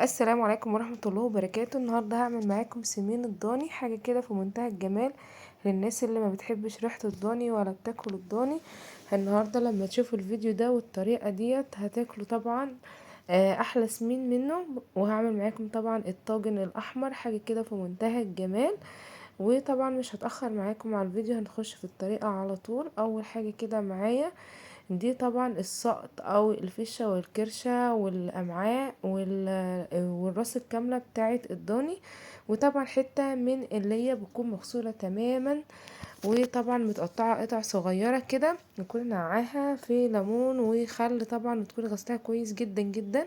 السلام عليكم ورحمة الله وبركاته. النهاردة هعمل معاكم سمين الضاني، حاجة كده في منتهى الجمال للناس اللي ما بتحبش ريحة الضاني ولا بتاكل الضاني. النهاردة لما تشوفوا الفيديو ده والطريقة ديت هتاكلوا طبعا احلى سمين منه. وهعمل معاكم طبعا الطاجن الاحمر، حاجة كده في منتهى الجمال. وطبعا مش هتأخر معاكم على الفيديو، هنخش في الطريقة على طول. اول حاجة كده معايا دي طبعا السقط او الفشة والكرشة والامعاء والراس الكاملة بتاعت الضاني، وطبعا حتة من اللي هي بتكون مغسولة تماما وطبعا متقطعة قطع صغيرة كده، نكون نقعاها في ليمون وخل طبعا، وتكون غسلها كويس جدا جدا.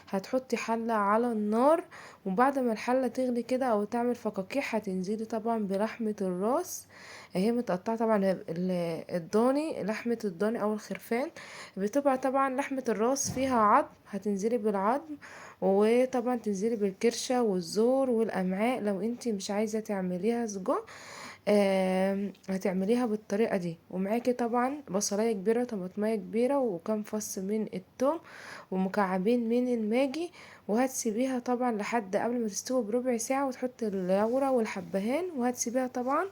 هتحطي حلة على النار، وبعد ما الحلة تغلي كده او تعمل فقاقيع هتنزلي طبعا بلحمة الراس، هي متقطعة طبعا الضاني، لحمة الضاني او الخرفان بتبقى طبعا لحمة الراس فيها عظم، هتنزلي بالعظم، وطبعا تنزلي بالكرشة والزور والامعاء. لو انتي مش عايزة تعمليها سجق هتعمليها بالطريقة دي. ومعاكي طبعا بصلاية كبيرة، طماطمية كبيرة، وكام فص من التوم، ومكعبين من الماجي، وهتسيبيها طبعا لحد قبل ما تستوي بربع ساعة، وتحطي اللورة والحبهان، وهتسيبيها طبعا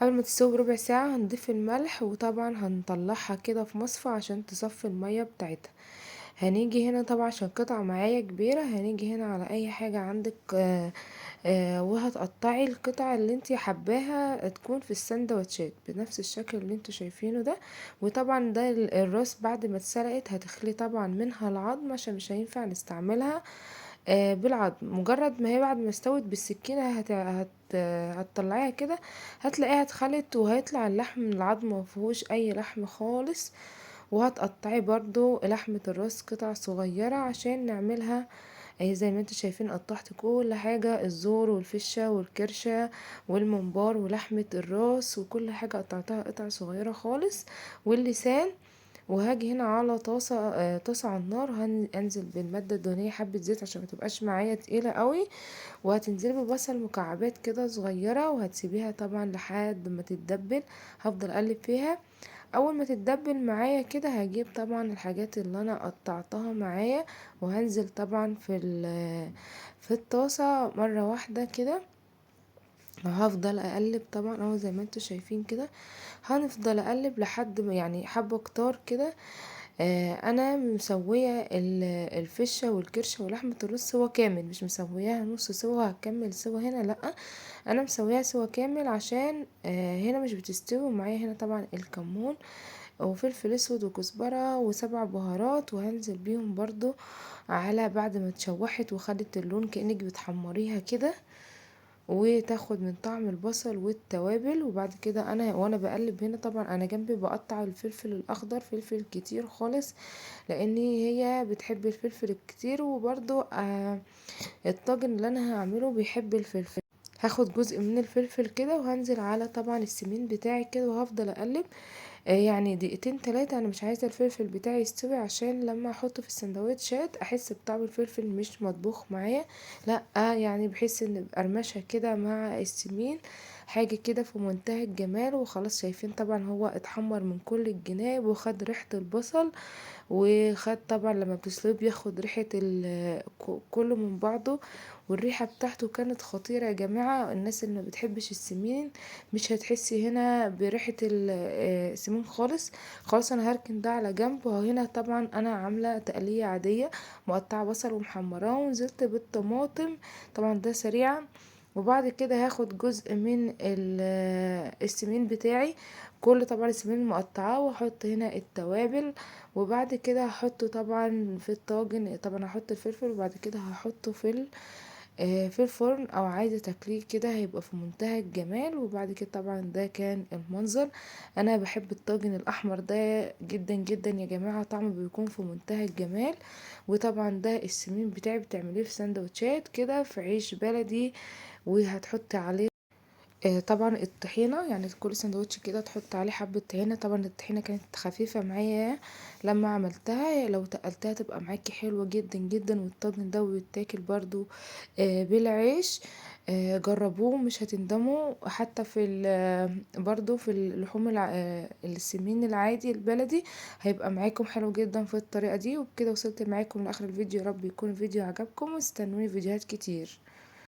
قبل ما تستوي بربع ساعة. هنضيف الملح، وطبعا هنطلعها كده في مصفى عشان تصفي المية بتاعتها. هنيجي هنا طبعا عشان قطعة معايا كبيرة، هنيجي هنا على اي حاجة عندك، وهتقطعي القطع اللي انتي حباها تكون في السندوتشات بنفس الشكل اللي انتوا شايفينه ده. وطبعا ده الراس بعد ما اتسلقت هتخلي طبعا منها العظم عشان مش هينفع نستعملها بالعظم. مجرد ما هي بعد ما استوت بالسكينة هتطلعيها كده هتلاقيها اتخلت، وهيطلع اللحم من العظم ما فيهوش اي لحم خالص. وهتقطعي برضو لحمة الراس قطع صغيرة عشان نعملها اهي زي ما انتوا شايفين. قطعت كل حاجة، الزور والفشة والكرشة والممبار ولحمة الراس وكل حاجة قطعتها قطع صغيرة خالص، واللسان. وهاجي هنا على طاسة على النار، هنزل بالمادة الدهنية حبة زيت عشان ما تبقاش معايا تقيلة قوي، وهتنزلي ببصل مكعبات كده صغيرة، وهتسيبيها طبعا لحد ما تتدبل. هفضل اقلب فيها. اول ما تتدبل معايا كده هجيب طبعا الحاجات اللي انا قطعتها معايا، وهنزل طبعا في الطاسة مرة واحدة كده، وهفضل اقلب طبعا اهو زي ما انتوا شايفين كده. هنفضل اقلب لحد ما حبة كتار كده. انا مسوية الفشة والكرشة ولحمة الراس سوا كامل، مش مسوياها نص سوا هكمل سوا هنا، لا انا مسوياها سوا كامل عشان هنا مش بتستوي. ومعايا هنا طبعا الكمون وفلفل اسود وكزبرة وسبع بهارات، وهنزل بيهم برضو على بعد ما اتشوحت وخدت اللون كأنك بتحمريها كده، وتاخد من طعم البصل والتوابل. وبعد كده انا وانا بقلب هنا طبعا انا جنبي بقطع الفلفل الاخضر، فلفل كتير خالص لان هي بتحب الفلفل الكتير، وبرضو الطاجن اللي انا هعمله بيحب الفلفل. هاخد جزء من الفلفل كده وهنزل على طبعا السمين بتاعي كده، وهفضل اقلب دقيقتين تلاتة. انا مش عايزة الفلفل بتاعي يستوي عشان لما احطه في السندوتشات احس بطعم الفلفل مش مطبوخ معايا، لا بحس ان بقرمشه كده مع السمين، حاجة كده في منتهى الجمال. وخلاص شايفين طبعا هو اتحمر من كل الجناب وخد ريحة البصل، وخد طبعا لما بتسلقيه بياخد ريحة كله من بعضه، والريحة بتاعته كانت خطيرة يا جماعة. الناس اللي ما بتحبش السمين مش هتحسي هنا بريحة السمين خالص. خلاص انا هركن ده على جنب. وهنا طبعا انا عاملة تقلية عادية، مقطعة بصل ومحمراه ونزلت بالطماطم طبعا ده سريعا. وبعد كده هاخد جزء من السمين بتاعي كل طبعا السمين المقطعاه، واحط هنا التوابل، وبعد كده هحطه طبعا في الطاجن. طبعا هحط الفلفل وبعد كده هحطه في الفرن، او عايزه تاكليه كده هيبقى في منتهى الجمال. وبعد كده طبعا ده كان المنظر. انا بحب الطاجن الاحمر ده جدا جدا يا جماعه، طعمه بيكون في منتهى الجمال. وطبعا ده السمين بتاعي بتعمليه في سندوتشات كده في عيش بلدي، وهتحطي عليه طبعا الطحينة، يعني كل سندوتش كده تحط عليه حبة طحينة. طبعا الطحينة كانت خفيفة معايا لما عملتها، لو تقلتها تبقى معاكي حلوة جدا جدا. والطاجن ده بيتاكل برضو بالعيش. جربوه مش هتندموا. حتى في برضو في اللحوم السمين العادي البلدي هيبقى معاكم حلو جدا في الطريقة دي. وبكده وصلت معاكم لاخر الفيديو، يا رب يكون الفيديو عجبكم، واستنوني فيديوهات كتير.